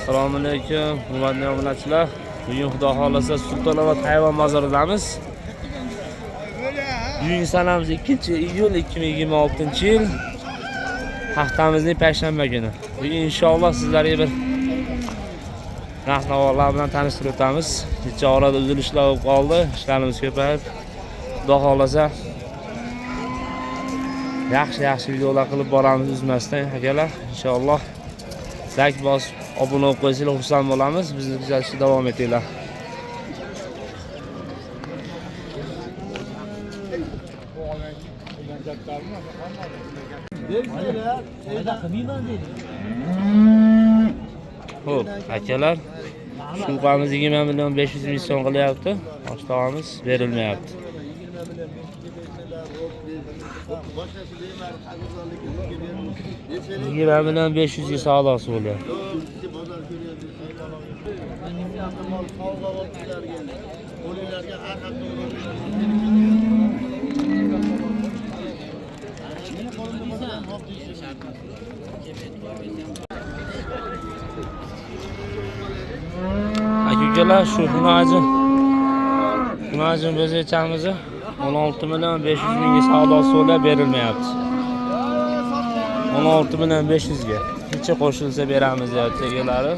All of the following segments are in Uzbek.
Assalomu alaykum, hurmatli obunachilar. Bugun Xudo xohlasa Sultonobod hayvon bozoridamiz. Bugungi sanamiz 2-iyul 2026-yil. Haftamizning payshanba kuni. Bugun inshaalloh sizlarga bir narx-navolar bilan tanishtirib o'tamiz. Necha orada uzilishlar bo'lib qoldi, ishlarimiz ko'payib. Xudo xohlasa yaxshi-yaxshi videolar qilib boramiz uzmasdan akalar. Inshaalloh like bosib obuna bo'lib qo'ysanglar xursand bo'lamiz. Bizni kuzatishda davom etinglar. Xo'p, akalar, shuqamiz 20 million 500 ming so'm qilyapti. Oshtog'imiz berilmayapti. 20 million 500 ga savdosi bo'lyapti. Aka ukalar, shu Hunajin bezechamizni 16 million 500 mingga savdosi bo'lib berilmayapti. 16 million 500 ga. Necha qo'shilsa beramiz deyapti egalari.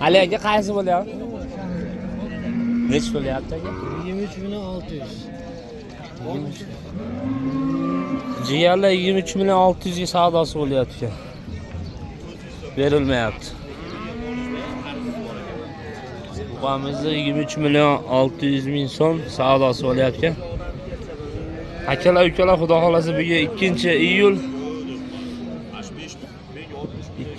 Ali aka qaysi bo'lyapti? Necha bo'lyapti aka? 23 million 600. Jigarlar 23 million 600 ga savdosi bo'lyapti ekan. Berilmayapti. Buqamizda 23 million 600 ming so'm savdosi bo'lyapti ekan. Akalar, ukalar, Xudo xolasa bugun 2-iyul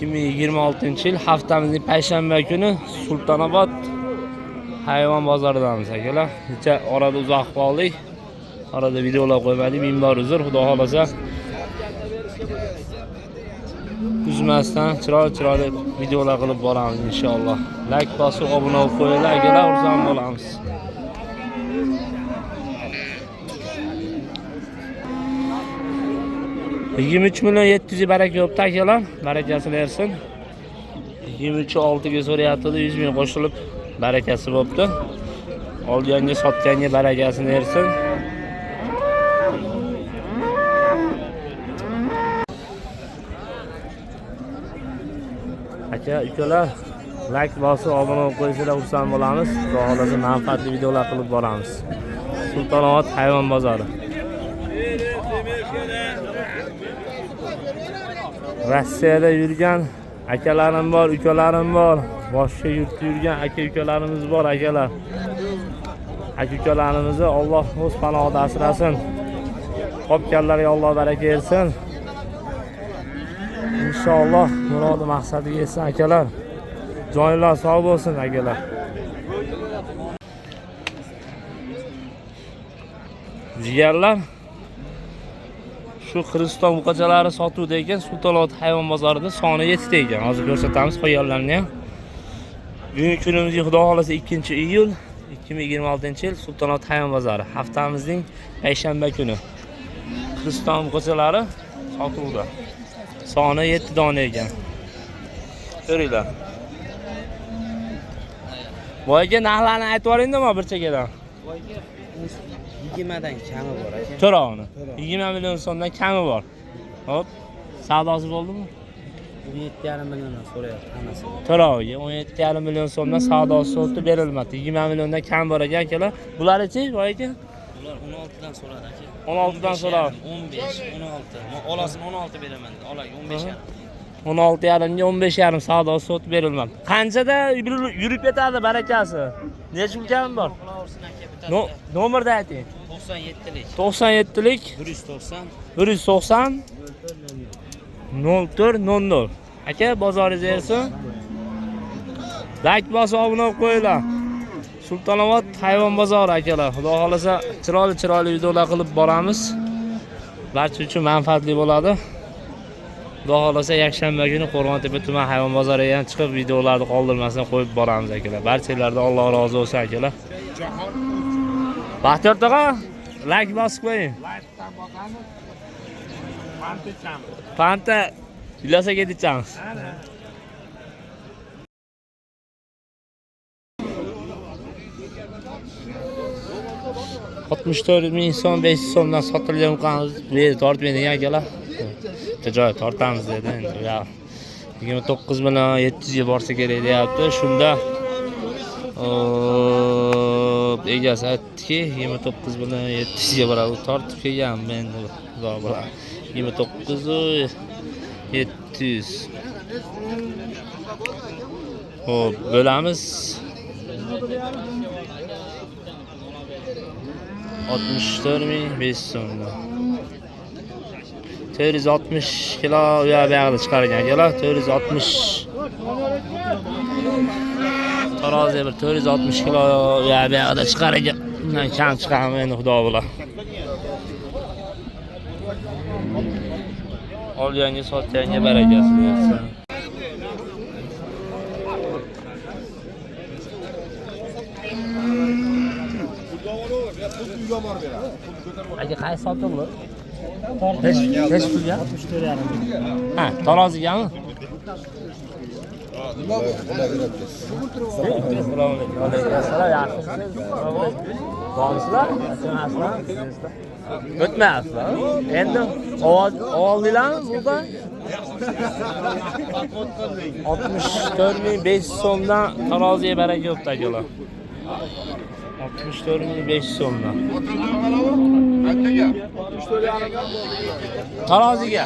2026-yil haftamizning payshanba kuni Sultonobod hayvon bozoridamiz akalar. Necha orada uzoq qoldik. Arada videolar qo'ymadik. Ming bor uzr. Xudo xolasa uzmasdan chiroyli videolar qilib boramiz inshaalloh. Like bosib obuna bo'lib qo'yinglar akalar, xursand bo'lamiz. 23 million 700 baraka yo'qdi akalar. Barakasini bersin. 23.6 ga so'rayapti, 100 ming qo'shilib barakasi bo'pti. Olganga, sotganga barakasini bersin. Aka, ukalar, like bosib obuna bo'lib qo'ysanglar xursand bo'lamiz. Xudo xolasa manfaatli videolar qilib boramiz. Sultonobod hayvon bozori. Rossiyada yurgan akalarim bor, ukalarim bor. Boshqa yurtda yurgan aka ukalarimiz bor akalar. Aka ukalarimizni Alloh o'z panohida asrasin. Topganlarga Alloh baraka bersin. Inshaalloh murodi maqsadiga yetsin akalar. Jonlar sog' bo'lsin akalar. Jigarlar, shu Xriston buqachalari sotuvda ekan, Sultonobod hayvon bozorida soni 7 ta ekan. Hozir ko'rsatamiz qolganlarini ham. Bugungi kunimizga Xudo xolasa 2-iyul 2026-yil Sultonobod hayvon bozori. Haftamizning payshanba kuni. Xriston buqachalari sotuvda. Soni 7 dona ekan. Ko'ringlar. Boyga narxlarni aytib yuboringmi bir chekkadan? Boyga 20 dan kami bor aka. To'rovini. 20 million so'mdan kami bor. Hop. Savdosi bo'ldimi? 17,5 milliondan so'rayapti hammasi. To'roviga 17,5 million so'mdan savdosi o'tdi berilmadi. 20 milliondan kam bor ekan akalar. Bular-chi, boy aka? Ular 16 dan so'radi aka. 16 dan so'radi. 15, 16. Olasini 16 beraman dedi. Olaga 15,5. 16,5 ga 15,5 savdosi o'tib berilmadi. Qanchada yurib ketadi barakasi? Necha pul kam bor? Qilaversin aka bitta. Nomerda ayting. 97lik 97lik 190 190 04 00. Aka, bozoringiz bersin. Like bosib obuna bo'lib qo'yinglar. Sultonobod hayvon bozori akalar. Xudo xolasa chiroyli videolar qilib boramiz. Barcha uchun manfaatli bo'ladi. Xudo xohlasa yakshanba kuni Qo'rg'ontepa tuman hayvon bozoriga ham chiqib videolarni qoldirmasdan qo'yib boramiz akalar. Barchalardan Alloh rozi bo'lsin akalar. Baxtiyor tog'a, like bosib qo'ying. Like'dan bosamiz. Fanta ichamiz. Fanta Ilasaga ichamiz. Ana. 64 ming so'm 500 so'mdan sotilgan buqamiz bu yerda tortmaydigan akalar. Bitta joy tortamiz dedi endi. U yoq 29 million 700 ga borsa kerak deyapti. Shunda hop, egasi aytdiki 29 million 700 ga boradi. U tortib kelgan endi xudo biladi. 29 700. Xo'p, bo'lamiz. 64 500 so'mdan. 460 kilo u yoq bu yoqda chiqargan akalar. 460 taroziga bir 460 kilo u yoq bu yoqda chiqar ekan. Undan kam chiqarmi endi xudo biladi. Olganga sotganga barakasini bersin. Aka, qaysi sotildi? Nech pulga? 64,5. Ha, tarozigami? Assalomu alaykum. Alaykum assalom, yaxshimisiz? Bormisizlar? Yaxshimisizlar? O'tmayapsizlar. Endi ovoz oldinglarmi burada? 64 500 so'mdan taroziga baraka yo'qdi akalar. 64 500 so'mdan. Taroziga.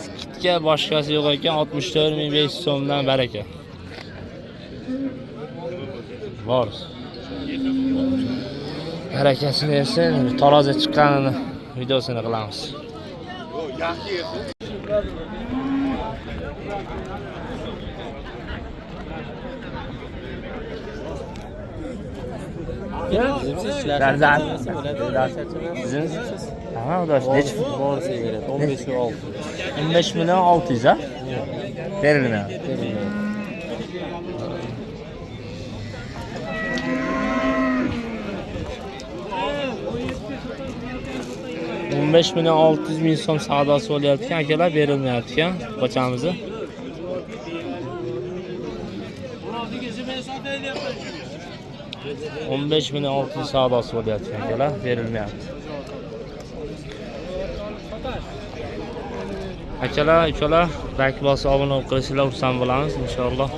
Скидка boshqasi yo'q ekan, 64 500 so'mdan baraka. Bor. Barakasini bersin, tarozi chiqqanini videosini qilamiz. Yaxshi yersin. Garzan. Ha, xudo nechi Borisi beradi. 15 va 6. 15 million 600 ha? Berilmayapti. Berilmayapti. 15 million 600 ming so'm savdosi bo'layotgan akalar, berilmayapti ekan ko'chamizni. 15 million 600 savdosi bo'layotgan akalar, berilmayapti. Akalar, ukalar, like bosib obuna bo'lib qo'ysanglar xursand bo'lamiz inshaalloh.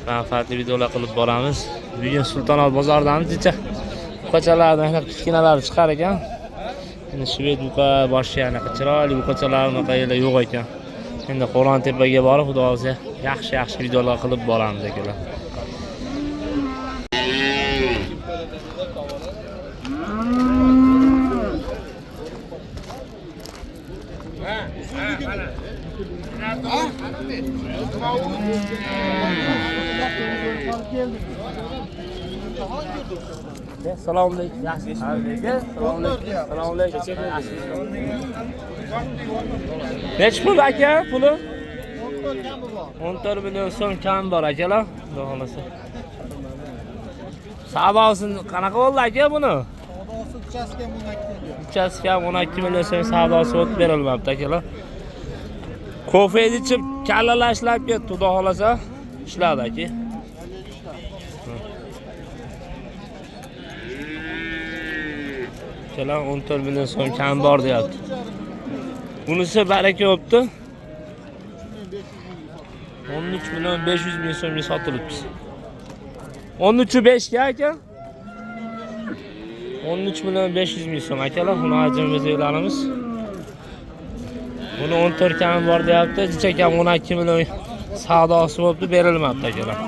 Manfaatli videolar qilib boramiz. Bugun Sultonobod bozoridamiz, jicha. Buqachalardan anaqa kichkinalari chiqar ekan. Endi shved buqa boshqa anaqa chiroyli buqachalar unaqa yerlar yo'q ekan. Endi Qo'rg'ontepaga borib, xudo xohlasa, yaxshi yaxshi videolar qilib boramiz akalar. Assalomu alaykum. Yaxshimisiz? Assalomu alaykum. Assalomu alaykum. Nechi pul aka puli? 14 million so'm kam bor akalar. Xudo xohlasa. Savdosi qanaqa bo'ldi aka buni? Savdosi uchastka 12 million. Uchastka 12 million so'm savdosi o'tib berilmabdi akalar. Kofe ichib kallalar ishlab ketdi, xudo xohlasa. Ishladi aka. Akalar 14 million so'm kam bor deyapti. Bunisi baraka bo'pti. 13 million 500 ming so'mga sotilibdi. 13,5 ga aka. 13 million 500 ming so'm akalar, buni ajrim o'zinglarimiz. Buni 14 kam bor deyapti. Jicha kam 12 million savdosi bo'libdi, berilmabdi akalar.